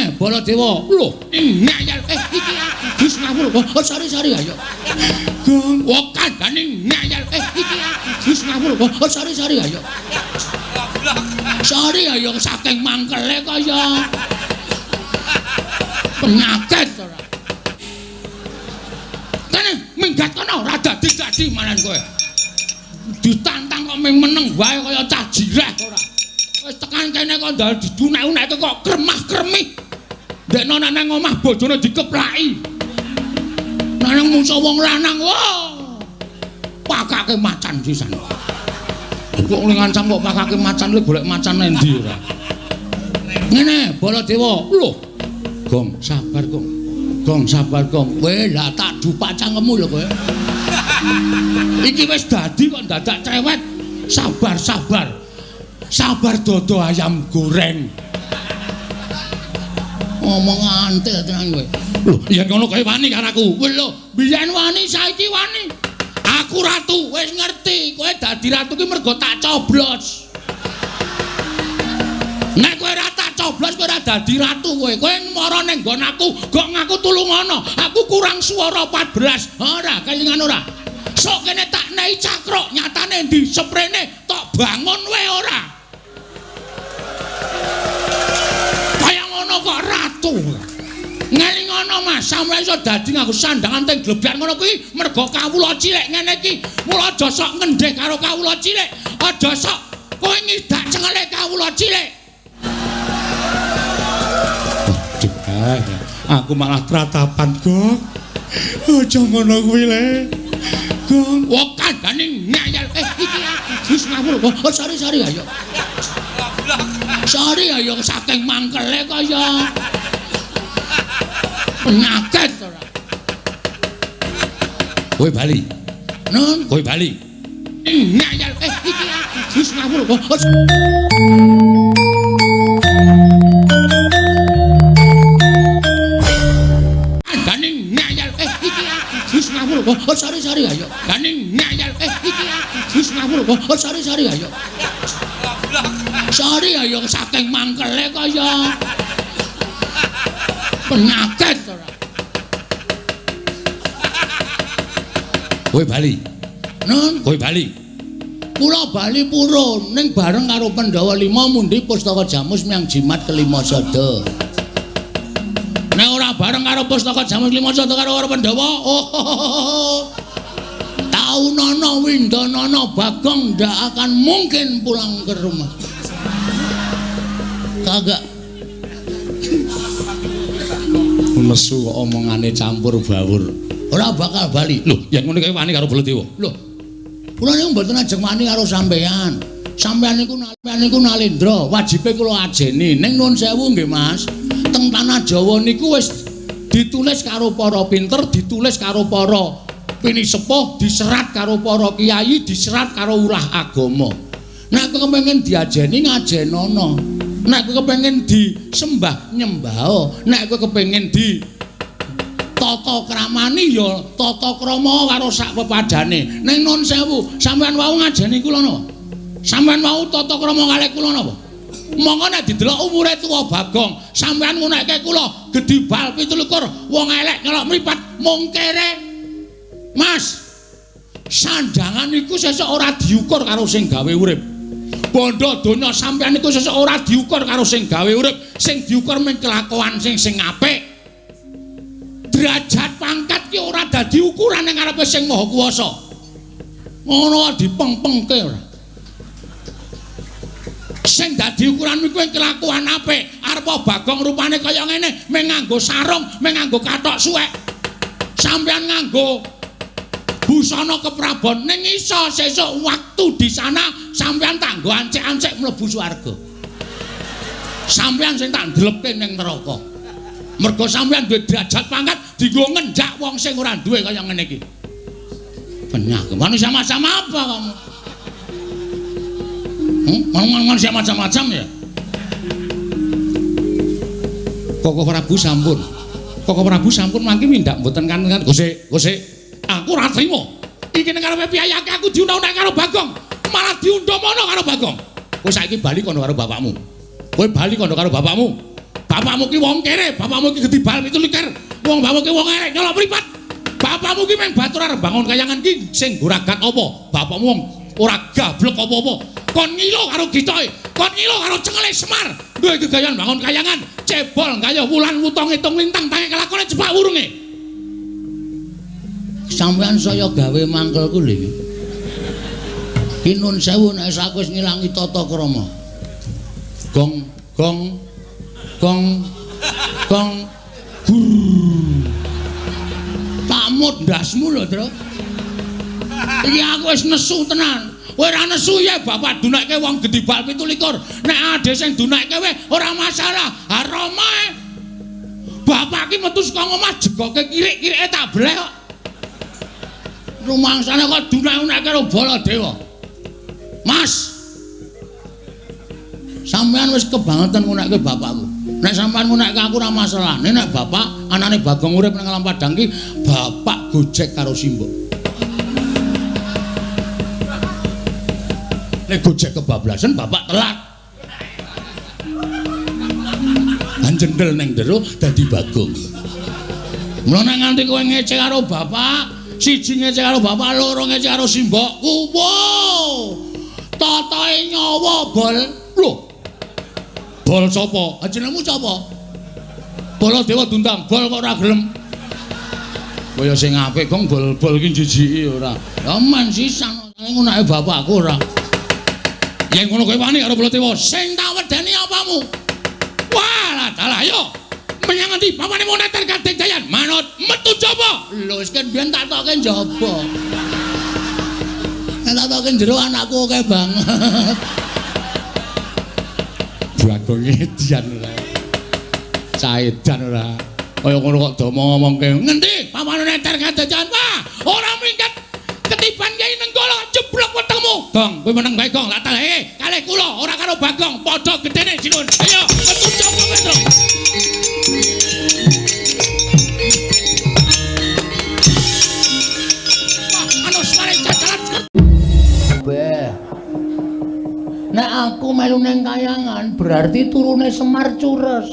Ngene, Baladewa. Lho, ngeyel. Iki aku wis ngawur. Oh, sorry ayo. Gong, wong kandhane ngeyel. Iki aku wis ngawur. Oh, sorry ayo. Sorry ayo saking mangkele kaya penyakit ora. Kene minggat kono ora dadi-dadi malan kowe. Ditantang kok ming meneng wae kaya cah jireh ora. Wis tekan kene kok ndal didunek-unekke kok kremah-kremih. Ndekno nek nang omah bojone dikeplaki. Nang mungso wong lanang, wah. Pakake macan sisan. Kok ngancam kok pakake macan le golek macan endi ora. Ngene, Baladewa. Lho. Gong, sabar, Gong. Gong, sabar, Gong. Kowe lah tak dupak cangkemmu lho kowe. Iki wis dadi kok dadak cerewet. Sabar, sabar. Sabar dodo ayam goreng. Ngomong antil tenan kowe. Lho, yen ngono kowe wani karo aku. Lho, biyen wani saiki wani. Aku ratu, wis ngerti. Kowe dadi ratu ki mergo tak coblos. Nek kowe ora tak coblos kowe ora dadi ratu kowe. Kowe mara ning nggon aku, gok ngaku tulungono. Aku kurang swara 14. Ora, kelingan ora. Sok kene tak nei cakruk, nyatane ndi seprene tok bangun wae ora. Kaya ngono kok ratu. Ngelingono Mas, sampeyan iso dadi nganggo sandangan teng glebyar ngono kuwi mergo kawula cilik ngene iki. Mula aja sok ngendheh karo kawula cilik, aja sok kowe ngidak cengele kawula cilik. Waduh, aku malah tratapan, Gong. Aja ngono kuwi le. Gong, wong kandhane ngeyel. Iki aku wis ngawur. Oh, sorry ayo. Sorry ayo saking mangkele kaya penyakit ora. Kowe bali. Nun, kowe bali. Ngeyel. Iki aku wis ngawur. Kandhane ngeyel. Iki aku wis ngawur. Oh, sorry ayo. Kandhane ngeyel. Iki aku wis ngawur. Oh, sorry ayo. Sorry ayo saking mangkele kaya penyakit ora. Kowe bali. Nun, kowe bali. Kula bali purun ning bareng karo Pandhawa 5 mundi pustaka Jamus miang jimat kelima sada. Nek ora bareng karo pustaka Jamus lima sada karo Pandhawa, oh. Taunono Windonono Bagong ndak akan mungkin pulang ke rumah. Kagak. Nesu kok omongane campur bawur. Ora bakal bali. Lho, yen ngono kae wani karo Baladewa. Lho. Kula niku mboten ajeng wani karo sampeyan. Sampeyan niku Nalendra, wajibe kula ajeni. Ning nuwun sewu nggih, Mas. Teng tanah Jawa niku wis ditulis karo para pinter, ditulis karo para pinisepuh, diserat karo para kiai, diserat karo ulah agama. Nek kowe kepengin diajeni ngajenono. Nek kowe kepengin disembah nyembah. Nek kowe kepengin di tata kramani ya tata krama karo sak pepadane. Ning nuwun sewu, sampeyan wau ngajeni kula napa? Sampeyan wau tata krama kalih kula napa? Monggo nek didelok umure tuwa Bagong, sampeyan ngunekke kula gedhi bal 27, wong elek nyelok mripat mungkere. Mas, sandangan iku sesuk ora diukur karo sing gawe urip. Bondo donya sampeyan iku sesuk ora diukur karo sing gawe urip, sing diukur mung kelakuan sing apik. Derajat pangkat ki ora dadi ukuran ning ngarepe sing Maha Kuwasa. Ngono dipengpengke ora. Sing dadi ukuran iku kelakuan apik. Arep Bagong rupane kaya ngene, mung nganggo sarung, mung nganggo kathok suwek. Sampeyan nganggo busana keprabon ning iso sesuk waktu di sana sampeyan tak nggo ancik-ancik mlebu swarga. Sampeyan sing tak ndlepke ning neraka. Mergo sampeyan duwe derajat pangkat dienggo ngenjak wong sing ora duwe kaya ngene iki. Penyakit manusia macam apa kamu? Manusia macam-macam ya. Koko Prabu sampun. Koko Prabu sampun mangke mindak mboten kan Gosek, Gosek. Aku ora trimo. Iki ning karepe piyayake aku diundang-undang karo Bagong, malah diundang mono karo Bagong. Kowe saiki bali kono karo bapakmu. Kowe bali kono karo bapakmu. Bapakmu ki wong kere, bapakmu ki gedibal 27. Wong bapakmu ki wong elek nyolok mripat. Bapakmu ki mung batur arep bangun kayangan ki sing goragat apa? Bapakmu wong ora gablek apa-apa. Kon ngilo karo gitoe, kon ngilo karo cengele Semar. Duwe gegayan bangun kayangan, cebol gayuh wulan wutong hitung lintang tangi kelakone jepak wurunge. Sampeyan saya gawe mangkelku lho iki. Ki nun sewu nek aku wis ngilangi tata krama. Gong gong gong gong gur. Tak mut ndasmu lho, Tru. Iki aku wis nesu tenan. Kowe ora nesu ya bapak dunekke wong gedibal 27. Nek ade sing dunekke kowe ora masalah. Ha Rama bapak ki metu saka omah jegoke kirik-kirike tak bleh kok. Rumangsane kok dunek-unekke karo Baladewa. Mas. Sampeyan wis kebangetan ngunekke bapakku. Nek sampeyan ngunekke aku ora masalah. Nek bapak anane Bagong urip nang alam padang ki bapak gojek karo simbok. Nek gojek kebablasan bapak telat. Anjendel neng jero dadi Bagong. Mula nek nganti kowe ngece karo bapak, siji ngece karo bapak, loro ngece karo simbokku. Wow. Totoe nyawa bol. Lho. Bol sapa? Jenengmu sapa? Baladewa diundang, bol kok ora gelem. Kaya sing apik gong bol-bol iki jijiki ora. Ya men sisan ngunake bapakku ora. Yen ngono kowe wani karo Baladewa, sing tak wedeni apamu? Wah, dalah ayo. Menyang ngendi papane moneter Kadek Jayan? Manut metu jaba. Lho wis ken biyen tak tokke njaba. Nek tak tokke jero anakku akeh banget. Bagong edian ora. Caedan ora. Kaya ngono kok do ngomongke. Ngendi papane neter Kadek Jayan? Wah, ora minggat. Ketiban Kyai Nenggala jeblok wetengmu. Gong, kowe meneng bae Gong, tak talehe kalih kula ora karo Bagong, padha gedene Jinun. Ayo, metu jaba Petro. Wah, ana suara jajalan. Beh. Nek aku melu ning kayangan berarti turune Semar cures.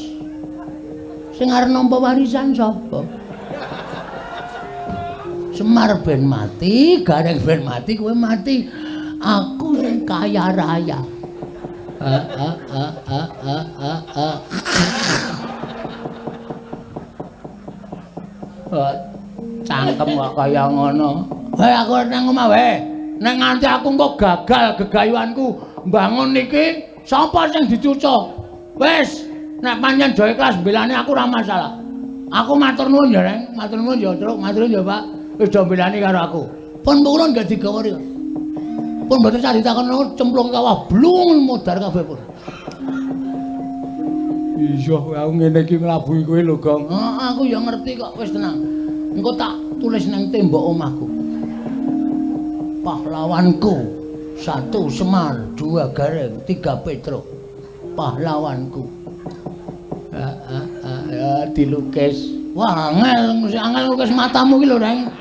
Sing arep nampa warisan sapa? Semar ben mati, Gareng ben mati, kowe mati. Aku sing kaya raya. Cangkem kok kaya ngono. Hei aku nang omah wae. Nek nganti aku engko gagal gegayuanku mbangun iki, sapa sing dicucuk? Wis, nek pancen do ikhlas mbelani aku ora masalah. Aku matur nuwun ya, Reng. Matur nuwun ya, Truk. Matur nuwun ya, Pak. Wis do mbelani karo aku. Pun kula nggih digawa rika. Pun mboten sah ditakon cemplung kawah blung modar kabeh pun. Iya, aku ngene iki nglabuhi kowe lho, Gong. Heeh, aku ya ngerti kok, wis tenang. Engko tak tulis nang tembok omahku. Pahlawanku 1 Semar, 2 Gareng, 3 Petruk. Pahlawanku. Ya dilukis. Wah, angel, angel lukis matamu ki lho, Reng.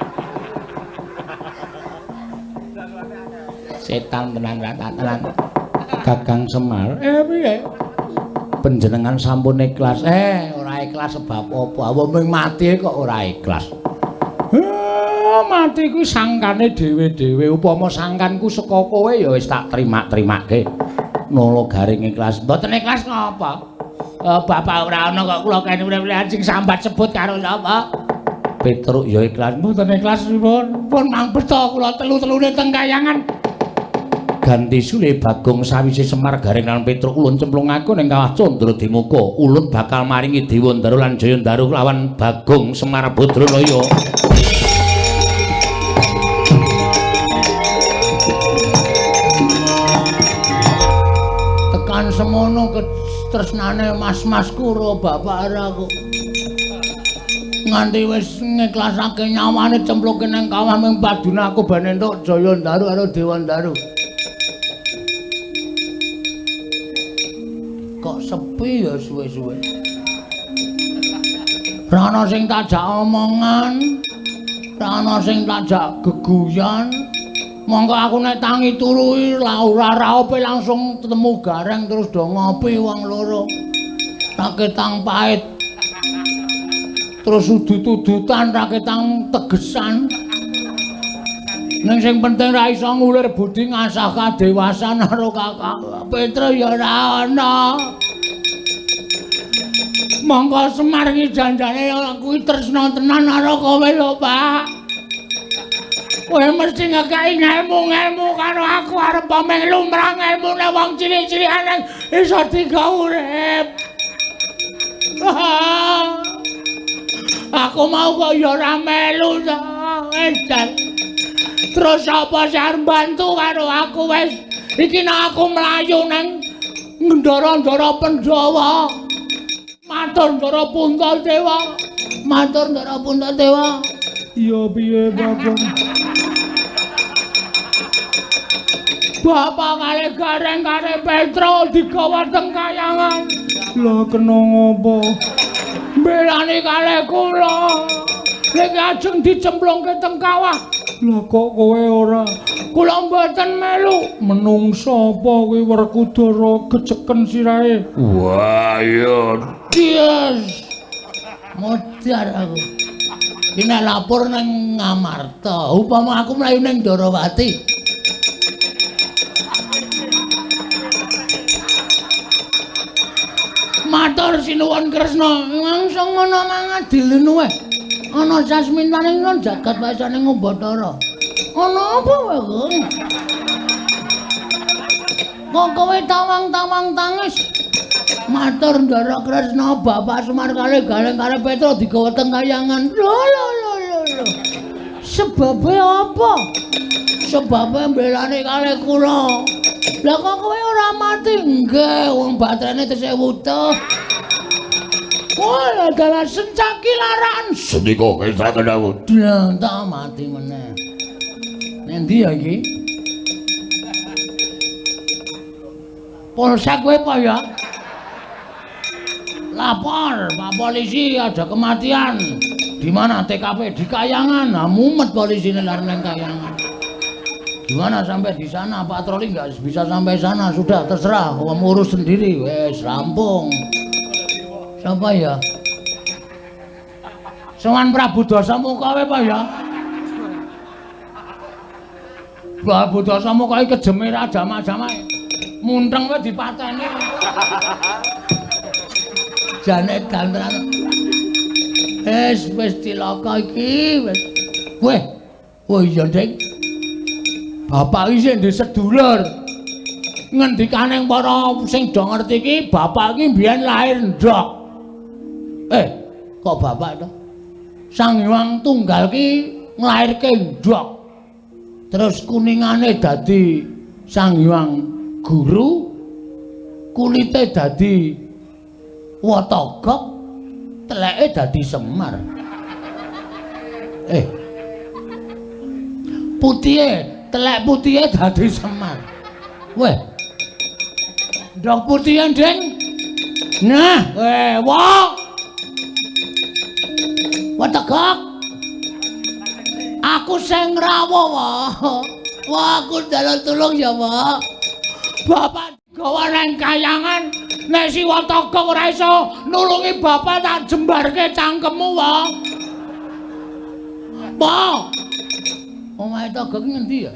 Setan tenan tenan. Kakang Semar, piye? Panjenengan sampun ikhlas. Ora ikhlas sebab apa? Wong ming mati kok ora ikhlas. Mati kuwi sangkane dhewe-dhewe. Upama sangkanku saka kowe ya wis tak terima-terimake. Nolo Garing ikhlas. Mboten ikhlas ngapa? Bapak ora ana kok kula kene urip sing sambat sebut karo sapa? Petruk ya ikhlas. Mboten ikhlas pun. Pun mangbeto kula telu-telune teng kayangan. Ganti sule Bagong sawise Semar Gareng lan Petruk ulun cemplung aku ning kawah Candra Dimuka. Ulun bakal maringi Dewa Ndaru lan Jaya Ndaru lawan Bagong Semar Badranaya. Tekan semono ketresnane mas-masku ro bapak aku. Nganti wis ngiklasake nyawane cempluke nang kawah ming padune aku ben entuk Jaya Ndaru karo Dewa Ndaru. Kok sepi ya suwe-suwe. Ra ana sing tajak omongan, ra ana sing tajak geguyon. Mongko aku nek tangi turu ora raope langsung ketemu Gareng terus do ngopi wong loro. Raketang pahit. Terus udut-udutan raketang tegesan. Ning sing penting ra iso ngulir budi ngasah kadewasan karo Kakang Petro ya ora ana. Monggo Semar iki janjane aku tresna tenan karo kowe lho, Pak. Kowe mesti ngekeki ngelmu-ngelmu karo aku arep meng lumrah ngelmune wong cilik-cilikan iso digawe urip. Aku mau kok ya ora melu to. Terus apa sing arep bantu karo aku wis iki nek aku mlayu nang ndara-ndara Pandhawa. Matur Ndara Puntadewa. Matur Ndara Puntadewa. Iya piye Bapak? Bapak kali Gareng karo Petro digawa teng kayangan. Lah kena ngopo? Mbelani kalih kula. Niki ajeng dicemplungke teng kawah. Lah kok kowe ora? Kula mboten melu. Menungsa apa kuwi Werkudara geceken sirahe? Wah iya. Yes. Modar aku. Iki nek lapor nang Ngamarta, upama aku mlayu nang Ndarawati. Matur sinuwun Kresna, langsung ngono mangadilinu wae. Ana sasmintane nang jagat wasane Bathara. Ana apa wae kowe? Kok kowe tawang-tawang tangis? Matur Ndara Kresna, Bapak Semar kalih Gareng kalih Petro digawa teng kayangan. Lho lho lho lho. Sebabe apa? Sebabe mbelani kalih kula. Lah kok kowe ora mati? Nggih, wong baterene tesih wutuh. Wah, dalah sencaki laran. Sendika kestaken aku. Lah mati meneh. Nendi ya iki? Polsek kowe apa ya? Lapor, Pak Polisi ada kematian. Di mana TKP? Di Kayangan. Nah, mumet polisine lari nang Kayangan. Gimana sampai di sana? Patroli nggak bisa sampai sana. Sudah terserah, kamu urus sendiri. Wes rampung. Siapa ya? Sowan Prabu Dasamuka kowe apa ya? Prabu Dasamuka iki kejeme ra jamak-jamak. Munteng kowe dipateni. Jane dantenan. Wis wis cilaka iki wis. Weh. Oh iya, Dik. Bapak iki sing ndek sedulur. Ngendikane para sing do ngerti iki, bapak iki mbiyen lahir ndok. Kok bapak to? Sang Hyang Tunggal ki nglairke ndok. Terus kuningane dadi Sang Hyang Guru, kulite dadi Watagok, teleke dadi Semar. Putihe, telek putihe dadi Semar. Weh. Ndok putihe, Ding. Nah, weh, wah. Watagok. Aku sing ngrawuh, wah. Wah, aku njaluk tulung ya, Wah. Bapak gawa nang kayangan. Nek si Watagok ora iso nulungi bapak tak jembarke cangkemmu, Wah. Wah. Omahe Togok ngendi ya?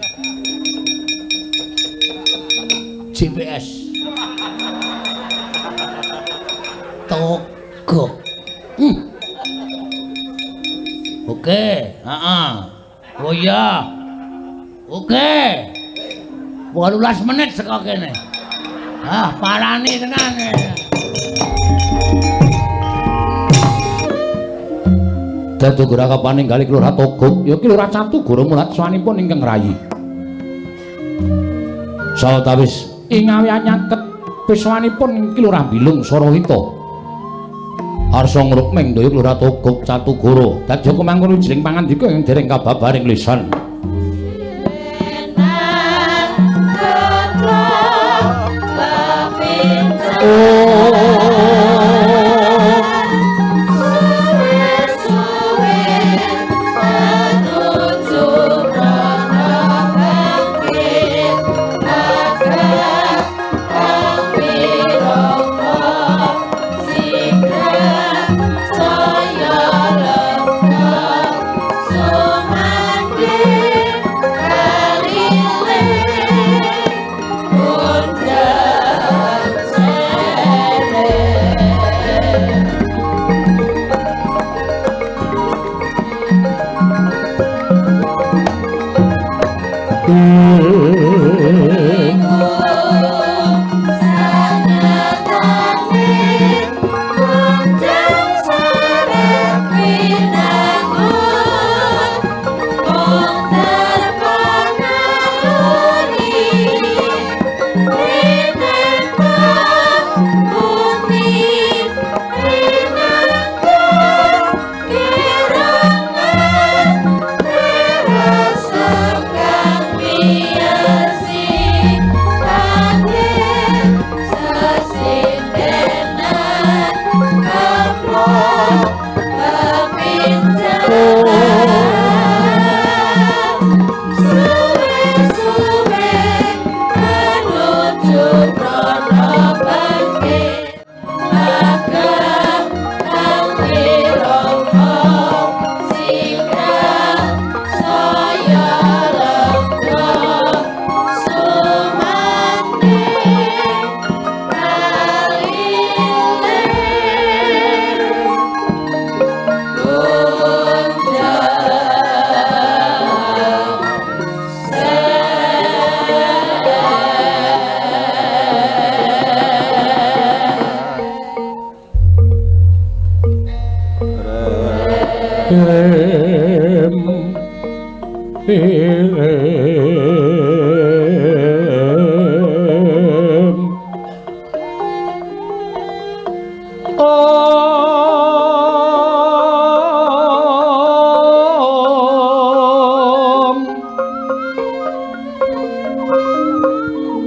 GPS. Togok. Oke, heeh. Oh iya. Oke. 18 menit saka kene. Ah, parani tenan. Dadi ora kapaninggali Lurah Togok, ya ki Lurah Catugara mulat swanipun ingkang rayi. Sawetawis ing awihan nyaket peswanipun ki Lurah Bilung Sarawita. Arsa ngrukming daya Lurah Togok Catugara. Dadi kemangkon wijining pangandika ingkang dereng kababaring lisan.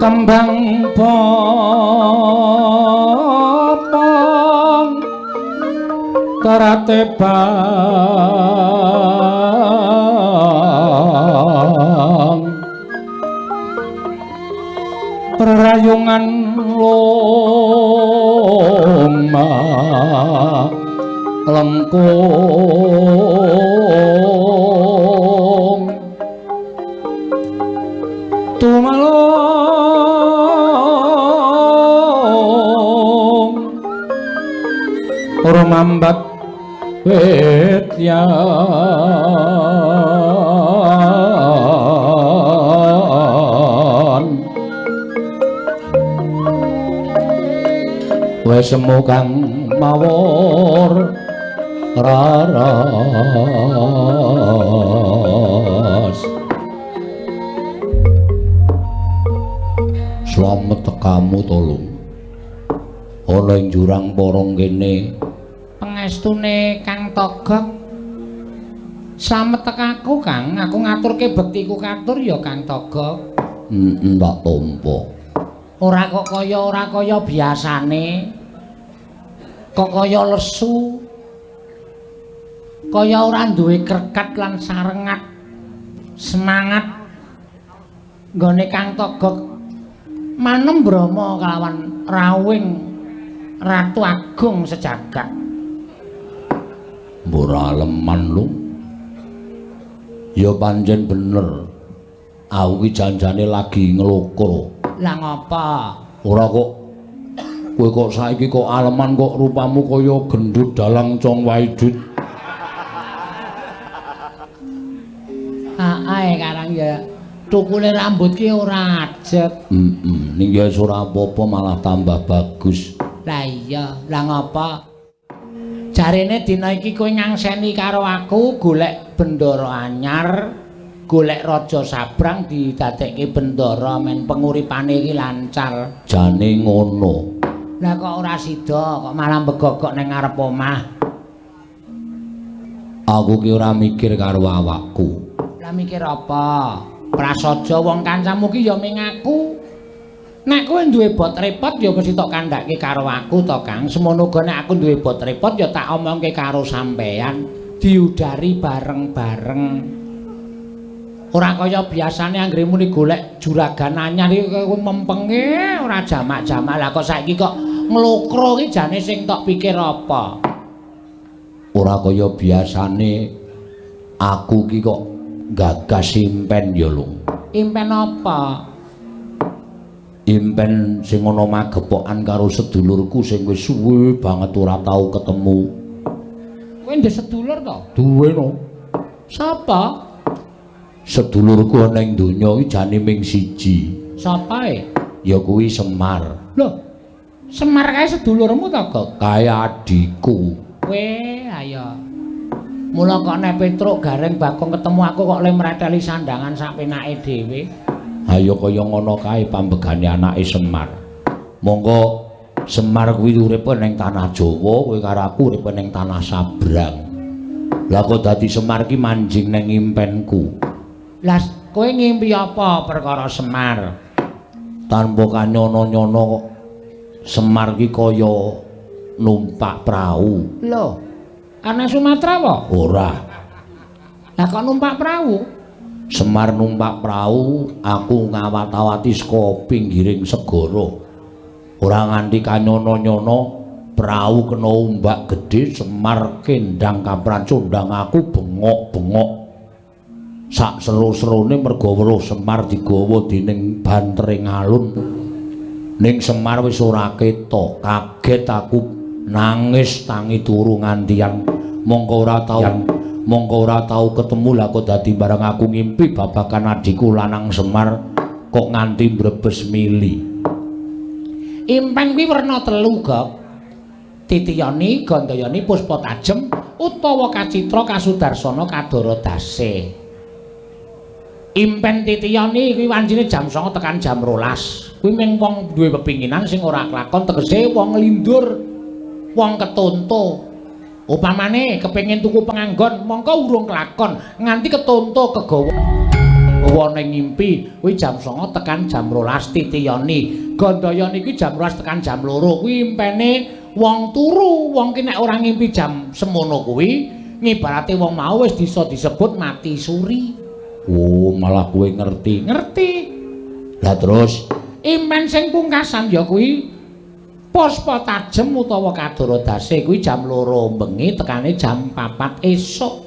Kembang bopong terate bang perayungan loma lengkung tumalung rumambat wit yan wis semu kang mawur raras. Slamet tekamu tolong ana ing jurang porong kene. Pangestune Kang Togok. Slamet tekaku Kang, aku ngaturke bektiku katur ya Kang Togok. Heeh, tak tampa. Ora kok kaya ora kaya biasane. Kok kaya lesu. Kaya ora duwe krekat lan sarengat semangat nggone Kang Togok manem brama kelawan rawuhing Ratu Agung sejagat. Ora leman lu. Ya pancen bener. Aku ki janjane lagi nglokro. Lah ngapa? Ora kok kowe kok saiki kok aleman kok rupamu kaya gendut dalang Cong Waidut. Ae karang ya tukule rambut ki ora ajeg. Heeh, ning ya wis ora apa-apa malah tambah bagus. Lah iya, lah ngapa? Jarene dina iki kowe ngangseni karo aku golek bendara anyar, golek raja sabrang didadekke bendara men penguripane iki lancar. Jane ngono. Lah kok ora sida, kok malah begogok ning ngarep omah. Aku ki ora mikir karo awakku. Lah mikir apa? Prasaja wong kancamu ki ya ming aku. Nek kowe duwe bot repot ya mesti tok kandhake karo aku to, Kang. Semono uga nek aku duwe bot repot ya tak omongke karo sampeyan, diudari bareng-bareng. Ora kaya biasane anggere muni golek juragan anyar iki kowe mempenge ora jamak-jamak. Lah kok saiki kok nglokro iki jane sing tok pikir apa? Ora kaya biasane aku ki kok gagas impen ya lho. Impen apa? Impen sing ana magepokan karo sedulurku sing wis suwe banget ora tau ketemu. Kowe ndek sedulur to? Duwe no. Sapa? Sedulurku ana ing donya iki jane ming siji. Sapa e? Ya kuwi Semar. Lho, Semar kae sedulurmu to, Gok? Kae adhiku. Kowe ayo. Mula kok nek Petruk Gareng Bagong ketemu aku kok le mreteli sandangan sak penake dhewe. Ayo kaya ngono kae pambegane anake Semar. Monggo Semar kuwi uripe ning tanah Jawa, kowe karo aku uripe ning tanah Sabrang. Lah kok dadi Semar ki manjing ning impenku. Lah kowe ngimpi apa perkara Semar? Tanpa kanyono-nyono kok Semar ki kaya numpak prau. Lho, ana Sumatera apa? Ora. Lah kok numpak prau? Semar numpak prau, aku ngawat-awati saka pinggiring segara. Ora nganti kanyono-nyono, prau kena ombak gedhe, Semar kendang kaprancundang aku bengok-bengok. Sak seru-serune merga weruh Semar digawa dening bantering alun. Ning Semar wis ora ketok, kaget aku nangis tangi turu ngantian. Mongko ora tau ketemu. Lah kok dadi bareng aku ngimpi babagan adhiku lanang Semar kok nganti mbrebes mili. Impen kuwi werna telu, Gok. Titiyani, Gandayani, Puspa Tajem utawa Kacitra Kasudarsana Kadara Dase. Impen titiyani kuwi wancine jam 09.00 tekan jam 12.00. Kuwi mung wong duwe pepinginan sing ora klakon, tegese wong nglindur, wong ketonto. Upamane kepengin tuku penganggon, mongko urung klakon nganti ketonto kegawa ning ngimpi kuwi jam 09.00 tekan jam 12.00 titiyani. Gandayani kuwi jam 12.00 tekan jam 2.00 kuwi impene wong turu. Wong ki nek ora ngimpi jam semono kuwi ngibarate wong mau wis bisa disebut mati suri. Oh, malah kowe ngerti. Ngerti. Lah terus impen sing pungkasan ya kuwi Puspa Tajem utawa Kadara Dase kuwi jam 2 bengi tekane jam 4 esuk.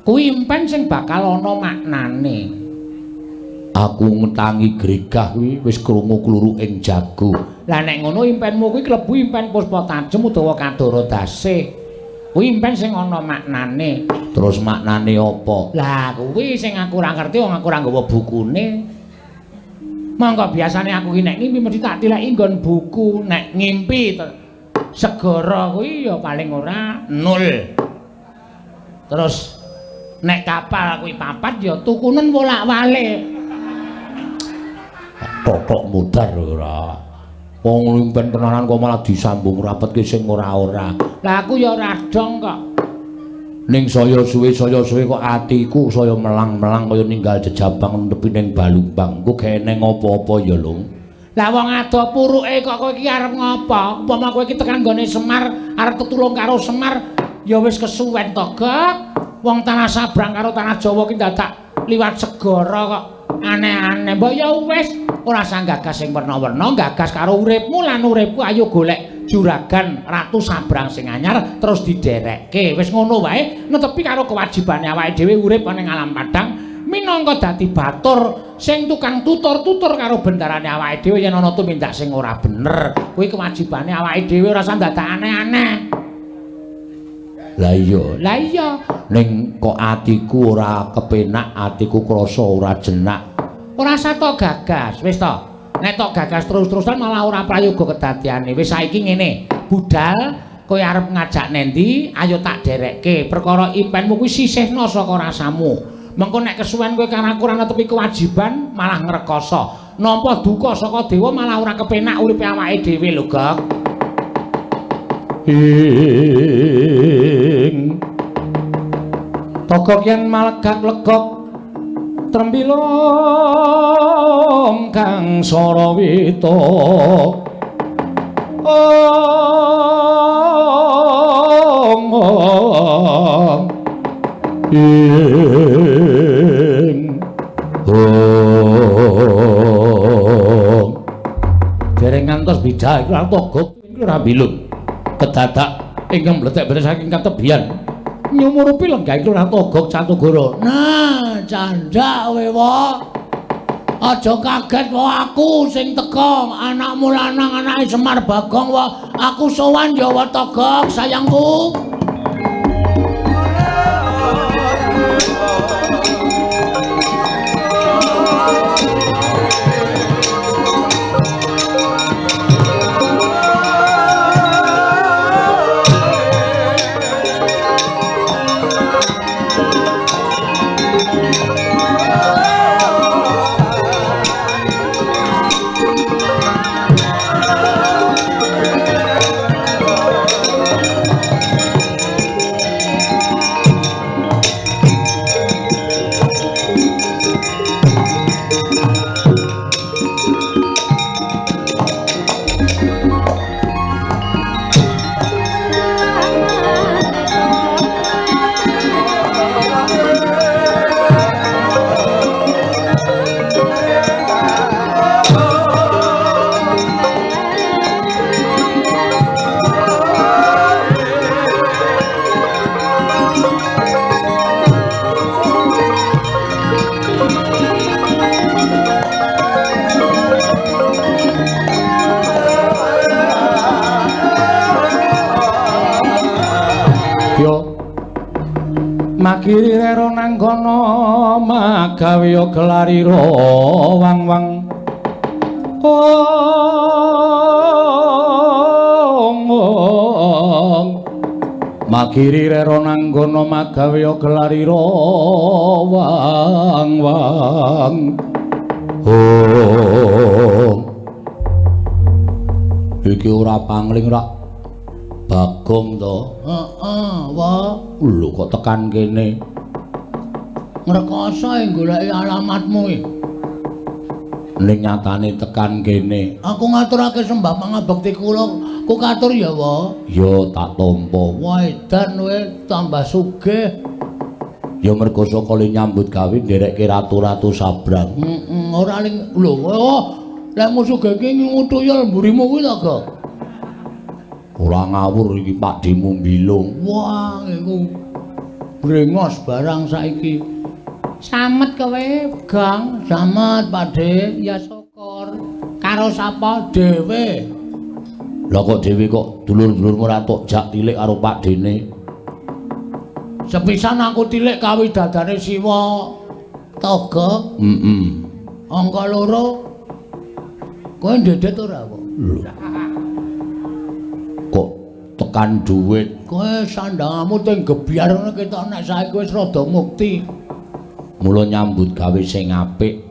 Kuwi impen sing bakal ana maknane. Aku ngetangi gregah kuwi wis krungu kluruk ing jago. Lah nek ngono impenmu kuwi klebu impen Puspa Tajem utawa Kadara Dase. Kuwi impen sing ana maknane. Terus maknane apa? Lah kuwi sing aku ora ngerti, wong aku ora nggawa bukune. Monggo biasane aku ki nek ngimpi mesti tak tileki nggon buku. Nek ngimpi segara kuwi ya paling ora 0. Terus nek kapal kuwi 4 ya tukunen wolak-walik. Totok mudar ora. Wong impen tenanan kok malah disambung rapetke sing ora-ora. Lah aku ya ora dong kok. Ning saya suwe kok atiku saya melang-melang kaya ninggal jejabang nepi ning Balumbang. Ku geneng apa-apa ya, Lung. Lah wong ado puruke kok kowe iki arep ngopo? Upama kowe iki tekan nggone Semar, arep tetulung karo Semar, ya wis kesuwen to, Gok. Wong tanah Sabrang karo tanah Jawa ki dadak liwat segara kok aneh-aneh. Mbok ya wis ora usah gagas sing werna-werna, gagas karo uripmu lan uripku. Ayo golek juragan Ratu Sabrang sing anyar terus diderekke. Wis ngono wae, netepi karo kewajibane awake dhewe urip ana ing alam padang minangka dadi batur sing tukang tutur-tutur karo bendarane awake dhewe yen ana tumindak sing ora bener. Kuwi kewajibane awake dhewe, ora usah dadak aneh-aneh. Lah iya, lah iya. Ning kok atiku ora kepenak, atiku krasa ora jenak. Ora usah tok gagas, wis to. Nek tok gagas terus-terusan malah ora prayoga kedadiane. Wis saiki ngene, budal kowe arep ngajak nendi, ayo tak derekke. Perkara impenmu kuwi sisihno saka rasamu. Mengko nek kesuwen kowe karo aku ora netepi kewajiban, malah ngrekoso. Nampa duka saka dewa malah ora kepenak uripe awake dhewe lho, Gok. Ing togok yen malegak legok trembilong kang sarawita ong ong ing ong dereng ngantos bidah iku togok ora bilung kedadak ingkang mlethek-mlethek saking katebian nyumurupi lenggah Lurah Togok Catugara. Nah, candak kowe wae. Aja kaget wae aku sing teka, anakmu lanang anake Semar Bagong wae. Aku sowan ya wae Togok sayangku. Yo. Makiri rero nang kono magawe yo gelarira wang-wang. Ong ong. Makiri rero nang kono magawe yo gelarira wang-wang. Oh. Iki ora pangling rak Bagong to? Heeh, wa. Lho kok tekan kene? Ngrekoso goleki alamatmu iki. Ning nyatane tekan kene. Aku ngaturake sembah pangabekti kula, ku katur ya, wa. Ya tak tampa. Wah, edan kowe tambah sugih. Ya mergo saka le nyambut gawe nderekke ratu-ratu sabrang. Heeh, ora ling lho, oh, lek sugih iki ngingu tuyul mburimu kuwi to, Gok? Ora ngawur iki Pakdhemu mbilung. Wah, iku brengos barang saiki. Samet kowe, Gang. Samet, Pakdhe. Ya syukur. Karo sapa? Dhewe. Lah kok dhewe kok dulur-dulurmu ora tok jak tilik karo Pakdhene? Sepisan aku tilik kawidadane Siwa Toga. Heeh. Angka 2. Kowe ndedet ora kok? Lho. Kok tekan duit kowe sandangamu teng gebyar ngono ketok nek saiki wis rada mukti. Mula nyambut gawe sing apik,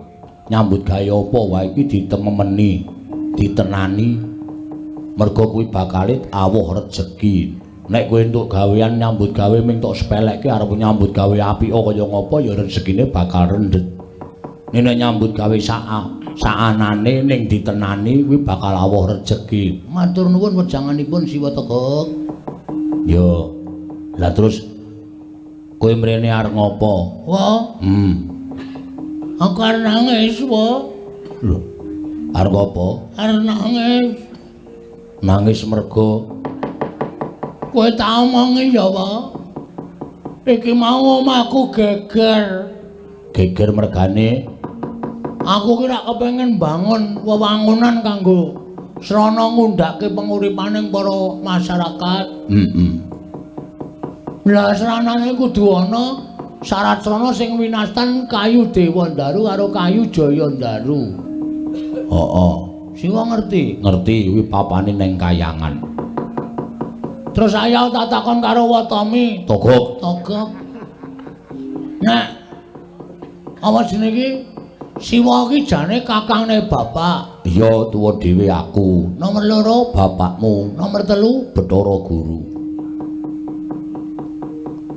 nyambut gawe apa wae iki ditememeni, ditenani. Mergo kuwi bakale awuh rejeki. Nek kowe entuk gawean nyambut gawe ming tok sepelekke arep nyambut gawe apik kaya ngapa ya rezekine bakal rendhet. Nek nyambut gawe saanane ning ditenani kuwi bakal awuh rejeki. Matur nuwun wejanganipun Siwa Tegok. Ya. Lah terus kowe mrene arep ngopo? Wah. Aku arep nangis, wa. Lho. Arep apa? Arep nangis. Nangis mergo kowe tak omongi ya, wa. Iki mau omahku geger. Geger mergane aku ki rak kepengin bangun wewangunan kanggo srana ngundhake penguripaning para masyarakat. Heeh. Lah sranane kudu ana syarat srana sing winastan kayu Dewandaru karo kayu Jayandaru. Heeh. Siwa ngerti? Ngerti kuwi papane ning kayangan. Terus ayo tak takon karo Watami. Togok. Togok. Nek apa jenenge iki? Siwa iki jane kakangne bapak. Iya, tuwa dhewe aku. Nomor 2 bapakmu, nomor 3 Bathara Guru.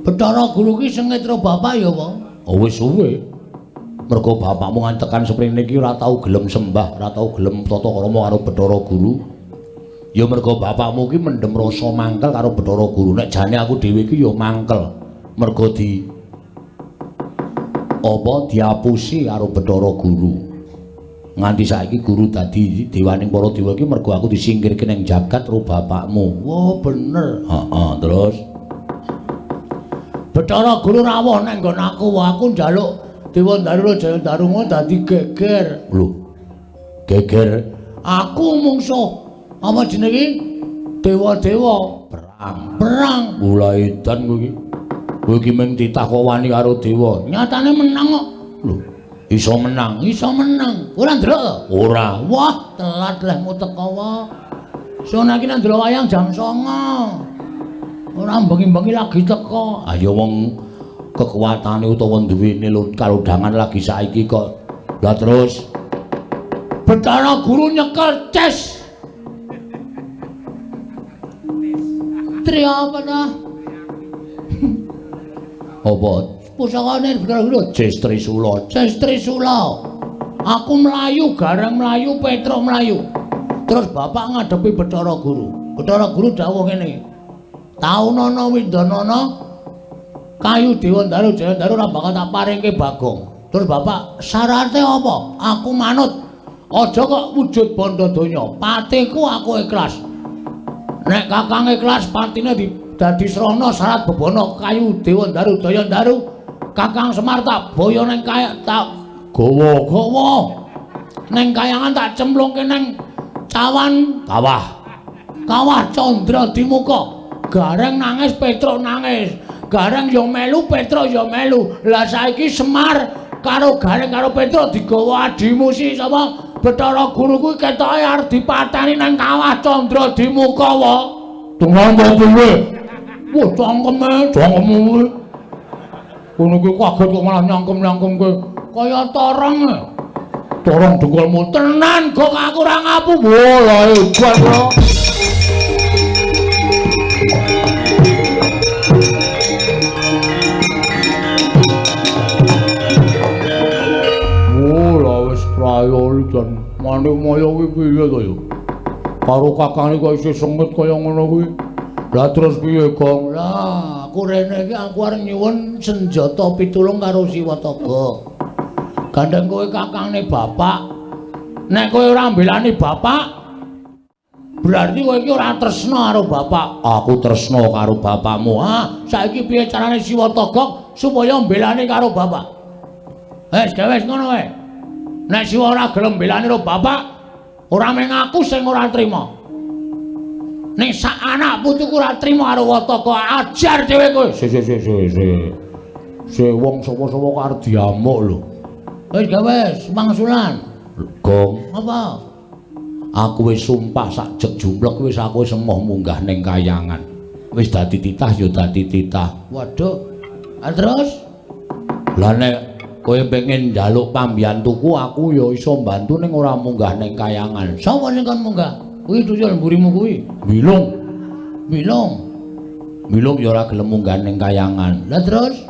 Bathara Guru ki sengit karo bapak ya, Pak? Oh wis suwe. Mergo bapakmu ngantekan seprene iki ora tau gelem sembah, ora tau gelem tata krama karo Bathara Guru. Ya mergo bapakmu ki mendem rasa mangkel karo Bathara Guru. Nek jane aku dhewe iki ya mangkel. Mergo di apa diapusi karo Bathara Guru. Nganti saiki guru dadi dewaning para dewa iki mergo aku disingkirke ning jagat karo bapakmu. Wah, bener. Heeh, terus Bathara Guru rawuh nang nggon aku, aku njaluk Dewandaru Jayandaru ngono dadi geger. Lho. Geger. Aku mungsuh apa jenenge? Dewa-dewa perang. Perang. Mulai edan kowe iki. Kowe iki mung titah kok wani karo dewa. Nyatane menang kok. Lho, iso menang, iso menang. Ora ndelok to? Ora. Wah, telat lehmu teko wae. Sono iki nang ndelok wayang jam 09.00. Ora bengi-bengi lagi teko. Ayo wong kekuatane utawa duwene kalodhangan lagi saiki kok. Lah terus Bathara Guru nyekel ces. Tri apa ta? Apa? Pusakane Bathara Guru Ces Trisula. Ces Trisula. Aku mlayu, gareng mlayu, Petruk mlayu. Terus bapak ngadepi Bathara Guru. Bathara Guru dawuh ngene. Taunana windanana kayu Dewandaru Jayandaru ora bakal tak paringke Bagong. Terus bapak syarate apa? Aku manut. Aja kok wujud bondo donya. Patiku aku ikhlas. Nek kakang ikhlas patine dadi srana syarat bebana kayu Dewandaru Jayandaru. Kakang Semar tak boyo neng kaya tak gawa-gawa. Neng kayangan tak cemplungke neng cawan kawah. Kawah Candra Dimuka. Gareng nangis, Petruk nangis. Gareng ya melu, Petruk ya melu. Lah saiki Semar karo Gareng karo Petruk digawa adimu si sapa? Bathara Guru kuwi ketoke arep dipateni nang kawah Candra Dimukawa. Tenan apa piye? Wah, cangkeme, cangkemmu kuwi. Ngono kuwi kaget kok malah nyangkem-nyangkemke. Kaya torong. Torong dengkulmu tenan kok aku ora ngapu. Wah, lah hebat kok. Oh, lah wis prayo jan Manikmaya kuwi piye to ya? Karo kakange kok isih sengit kaya ngono kuwi. Lah terus piye, Gong? Lah, aku rene iki aku arep nyuwun senjata pitulung karo Siwataga. Gandeng kowe kakangne bapak. Nek kowe ora mbelani bapak, berarti kowe iki ora tresna karo bapak. Aku tresna karo bapakmu. Ah, saiki piye carane Siwataga supaya mbelani karo bapak? Wis, gawe ngono wae. Nek Siwa ora gelem mbelani karo bapak, ora mung aku sing ora trima. Ning sak anak putuku ora trima karo Wataka, ajar dhewe kowe. Si si si si si. Si wong sapa-sapa kok arep diamuk lho. Wis gawe mangsulan. Gong, apa? Aku wis sumpah sak jek jumlek wis aku wis emoh munggah ning kayangan. Wis dadi titah ya dadi titah. Waduh. Ah terus? Lah nek kowe pengen njaluk pambiyantuku aku ya iso mbantu ning ora munggah ning kayangan. Sapa sing kon munggah? Kuwi tuyul mburimu kuwi. Bilung. Bilung. Bilung ya ora gelem munggah ning kayangan. Lah terus?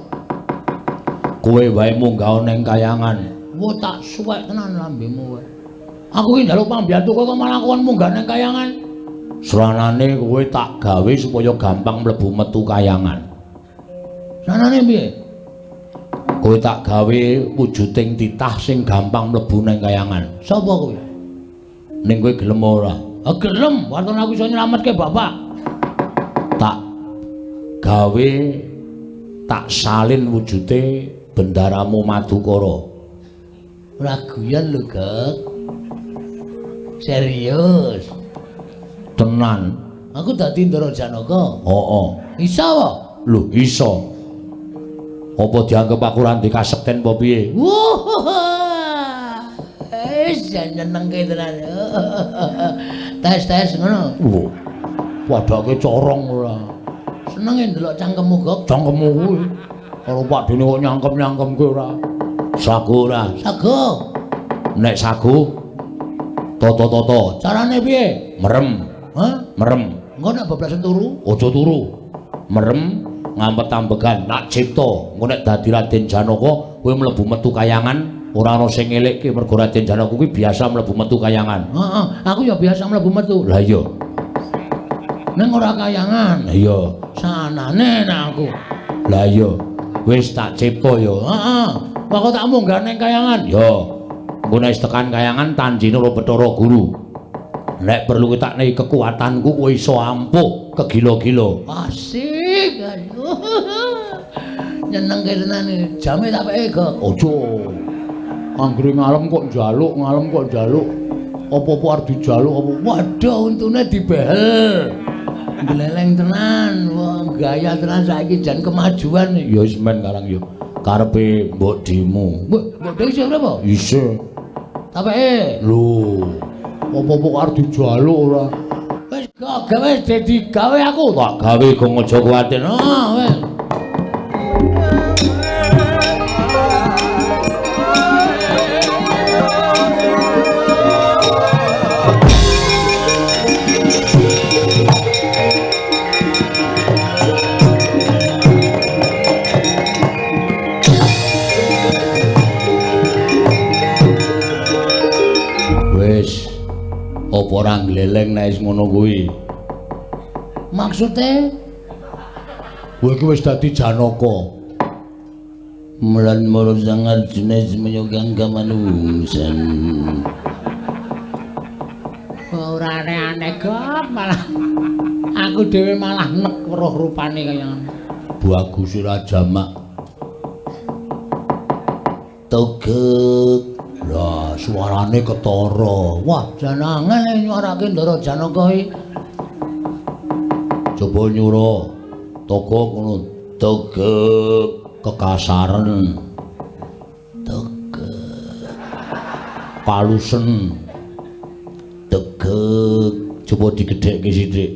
Kowe wae munggah ning kayangan. Wah tak suwek tenan lambemu kowe. Aku ki njaluk pambiyantu kowe kok malah kon munggah ning kayangan. Sranane kowe tak gawe supaya gampang mlebu metu kayangan. Sranane piye? Kowe tak gawe wujuding titah sing gampang mlebu ning kayangan. Sapa kowe? Ning kowe gelem ora? Ah gelem, waton aku iso nyelametke bapak. Tak gawe tak salin wujude bendaramu Madukara. Ora guyon lho, Gek. Serius. Tenan. Aku dadi Ndara Janaka. Heeh. Iso apa? Lho, iso. Apa dianggep aku ora ndek kasekten apa piye? Wah. Wis nyenengke tenan. Tes-tes ngono. Wah. Padake corong ora. Senenge ndelok cangkemmu, Gok. Cangkemmu kuwi. Karo Pak Dene kok nyangkem-nyangkemke ora. Sago ora? Sago. Nek sago toto-toto. Carane piye? Merem. Hah? Merem. Engko nek bablasen turu? Aja turu. Merem ngampet ambegan nak cipta. Engko nek dadi Raden Janaka kowe mlebu metu kayangan ora ana sing ngelekke mergo Raden Janaka kuwi biasa mlebu metu kayangan. Heeh, aku ya biasa mlebu metu. Lah iya. Ning ora kayangan. Iya. Sanane nek aku. Lah iya. Wis tak cipta ya. Heeh. Kok tak munggah ning kayangan? Ya. Engko nek tekan kayangan tanjine karo Bathara Guru. Nek perlu tak nei kekuatanku kowe iso ampuh kegila-gila. Asik. Nyenengke tenan iki. Jame tak peke, Gok. Aja. Anggere ngalem kok njaluk, ngalem kok njaluk. Apa-apa arep dijaluk apa? Waduh, untune dibehel. Gleleng tenan, wah gaya tenan saiki jan kemajuan. Ya wis men karang ya. Karepe mbok dimu. Mbok dik isih urip apa? Isih. Tak peke. Lho. Apa-apa arep dijaluk ora? Wis gak gawe dadi gawe aku. Tak gawe gong aja kuwatir. Ah, wis. Apa ora gleleng nek wis ngono kuwi? Maksude kowe iki wis dadi Janaka. Mulan moro sangat jenis menyugang kamanusan. Ora aneh-aneh kok malah aku dhewe malah nek weruh rupane kaya ngono. Bagus ora jamak. Togek. Lah suarane ketara. Wah, jan angel nyuarake Ndara Janaka iki. Coba nyura. Togok ngono. Tegek kekasaren. Tegek. Palusen. Tegek. Coba digedhekke sithik.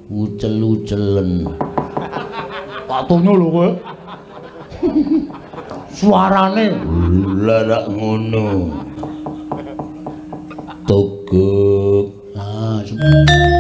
Ucel-ucelen. Tak tonyo lho kowe. Suarane lha ngono. Tegek. Ah.